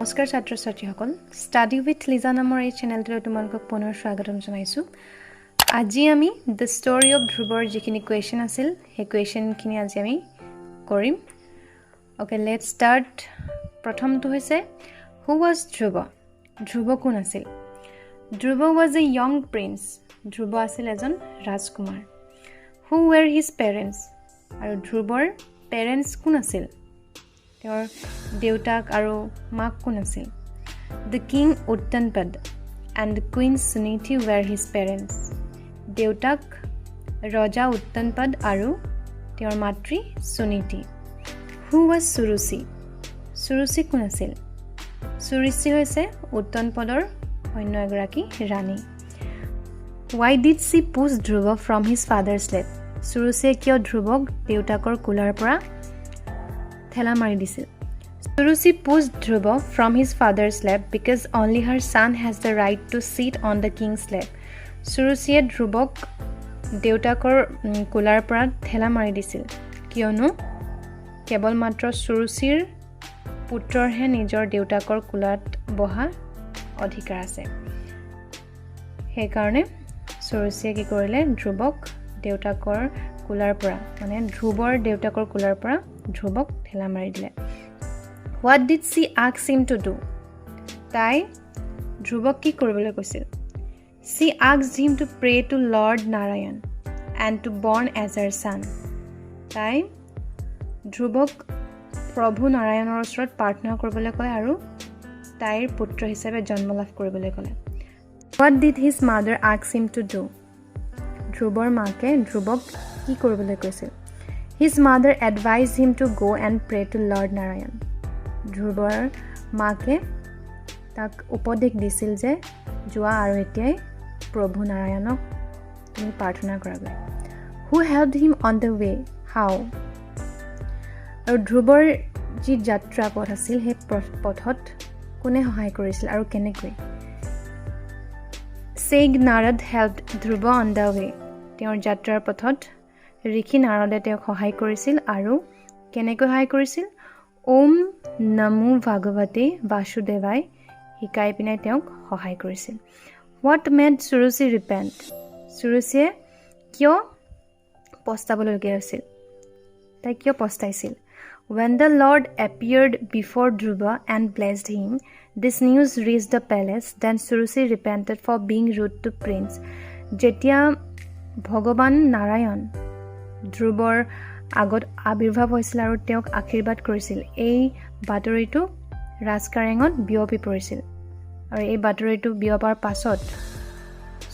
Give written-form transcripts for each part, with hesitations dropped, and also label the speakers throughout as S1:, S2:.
S1: নমস্কাৰ ছাত্ৰ ছাত্ৰীসকল, ষ্টাডি উইথ লিজা নামৰ এই চেনেলটোলৈ তোমালোকক পুনৰ স্বাগতম জনাইছোঁ। আজি আমি the story of ধ্ৰুৱৰ যিখিনি কুৱেশ্যন আছিল, সেই কুৱেশ্যনখিনি আজি আমি কৰিম। Okay, let's start. প্ৰথমটো হৈছে, Who was Dhruva? Dhruv কোন আছিল? Dhruva was a young prince. Dhruv আছিল এজন ৰাজকুমাৰ। Who were his parents? আৰু ধ্ৰুৱৰ পেৰেণ্টছ কোন আছিল? তেওঁৰ দেউতাক আৰু মাক কোন আছিল? The king Uttanpad and queen Suniti were his parents. দেউতাক ৰজা উত্তনপদ আৰু তেওঁৰ মাতৃ Suniti. Who was Suruchi? Suruchi কোন আছিল? সুৰুচি হৈছে উত্তনপদৰ অন্য এগৰাকী ৰাণী। Why did she push Dhruva from his father's lap? সুৰুচিয়ে কিয় ধ্ৰুৱক দেউতাকৰ কোলাৰ পৰা ঠেলা মাৰি দিছিল? Suruchi pushed Dhruva from his father's lap because only her son has the right to sit on the king's lap. সুৰুচিয়ে ধ্ৰুৱক দেউতাকৰ কোলাৰ পৰা ঠেলা মাৰি দিছিল, কিয়নো কেৱল মাত্ৰ সুৰুচিৰ পুত্ৰৰহে নিজৰ দেউতাকৰ কোলাত বহা অধিকাৰ আছে। সেইকাৰণে সুৰুচিয়ে কি কৰিলে? ধ্ৰুৱক দেউতাকৰ কোলাৰ পৰা, মানে ধ্ৰুৱৰ দেউতাকৰ কোলাৰ পৰা ধ্ৰুৱক ঠেলা মাৰি দিলে। What did she ask him to do? তাই ধ্ৰুৱক কি কৰিবলৈ কৈছিল? She asked him to pray to Lord Narayan and to born as her son. তাই ধ্ৰুৱক প্ৰভু নাৰায়ণৰ ওচৰত প্ৰাৰ্থনা কৰিবলৈ কয় আৰু তাইৰ পুত্ৰ হিচাপে জন্ম লাভ কৰিবলৈ ক'লে। What did his mother ask him to do? ধ্ৰুৱৰ মাকে ধ্ৰুৱক কি কৰিবলৈ কৈছিল? His mother advised him to go and pray to Lord Narayan. ধ্ৰুৱৰ মাকে তাক উপদেশ দিছিল যে যোৱা আৰু এতিয়াই প্ৰভু নাৰায়ণক তুমি প্ৰাৰ্থনা কৰাগৈ। Who helped him on the way? How? আৰু ধ্ৰুৱৰ যি যাত্ৰা পথ আছিল, সেই পথত কোনে সহায় কৰিছিল আৰু কেনেকৈ? Sage Narad helped Dhruva on the way. তেওঁৰ যাত্ৰাৰ পথত ঋষি নাৰদে তেওঁক সহায় কৰিছিল। আৰু কেনেকৈ সহায় কৰিছিল? ওম নমো ভাগৱতে বাসুদেৱাই শিকাই পিনে তেওঁক সহায় কৰিছিল। What made Suruchi repent? সুৰুচিয়ে কিয় পস্তাবলগীয়া হৈছিল? তাই কিয় পস্তাইছিল? When the Lord appeared before Dhruva and blessed him, this news reached the palace. Then Suruchi repented for being rude to prince. যেতিয়া ভগৱান নাৰায়ণ ধ্ৰুৱৰ আগত আৱিৰ্ভাৱ হৈছিল আৰু তেওঁক আশীৰ্বাদ কৰিছিল, এই বাতৰিটো ৰাজকাৰেঙত বিয়পি পৰিছিল। আৰু এই বাতৰিটো বিয়পাৰ পাছত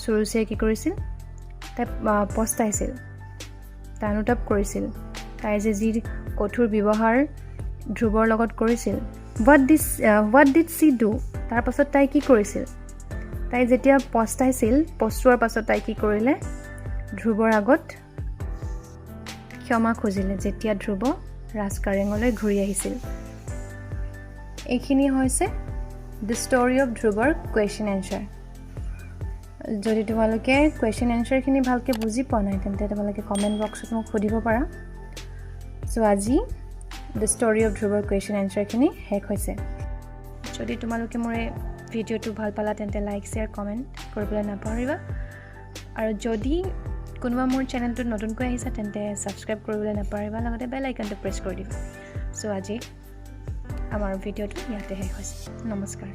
S1: সুৰুচিয়ে কি কৰিছিল? তাই পস্তাইছিল, তাই অনুতাপ কৰিছিল, তাই যে যি কঠোৰ ব্যৱহাৰ ধ্ৰুৱৰ লগত কৰিছিল। What did she do? তাৰপাছত তাই কি কৰিছিল? তাই যেতিয়া পস্তাইছিল, পস্তোৱাৰ পাছত তাই কি কৰিলে? ধ্ৰুৱৰ আগত ক্ষমা খুজিলে, যেতিয়া ধ্ৰুৱ ৰাজকাৰেঙলৈ ঘূৰি আহিছিল। এইখিনি হৈছে the story of ধ্ৰুৱৰ কুৱেশ্যন এনচাৰ। যদি তোমালোকে কুৱেশ্যন এনচাৰখিনি ভালকৈ বুজি পোৱা নাই, তেন্তে তোমালোকে কমেণ্ট বক্সত মোক সুধিব পাৰা। চ' আজি the story of ধ্ৰুৱৰ কুৱেশ্যন এনচাৰখিনি শেষ হৈছে। যদি তোমালোকে মোৰ এই ভিডিঅ'টো ভাল পালা, তেন্তে লাইক, শ্বেয়াৰ, কমেণ্ট কৰিবলৈ নাপাহৰিবা। আৰু যদি কোনোবা মোৰ চেনেলটোত নতুনকৈ আহিছা, তেন্তে ছাবস্ক্ৰাইব কৰিবলৈ নাপাহৰিবা, লগতে বেল আইকনটো প্ৰেছ কৰি দিবা। চ' আজি আমাৰ ভিডিঅ'টো ইয়াতে শেষ হৈছে। নমস্কাৰ।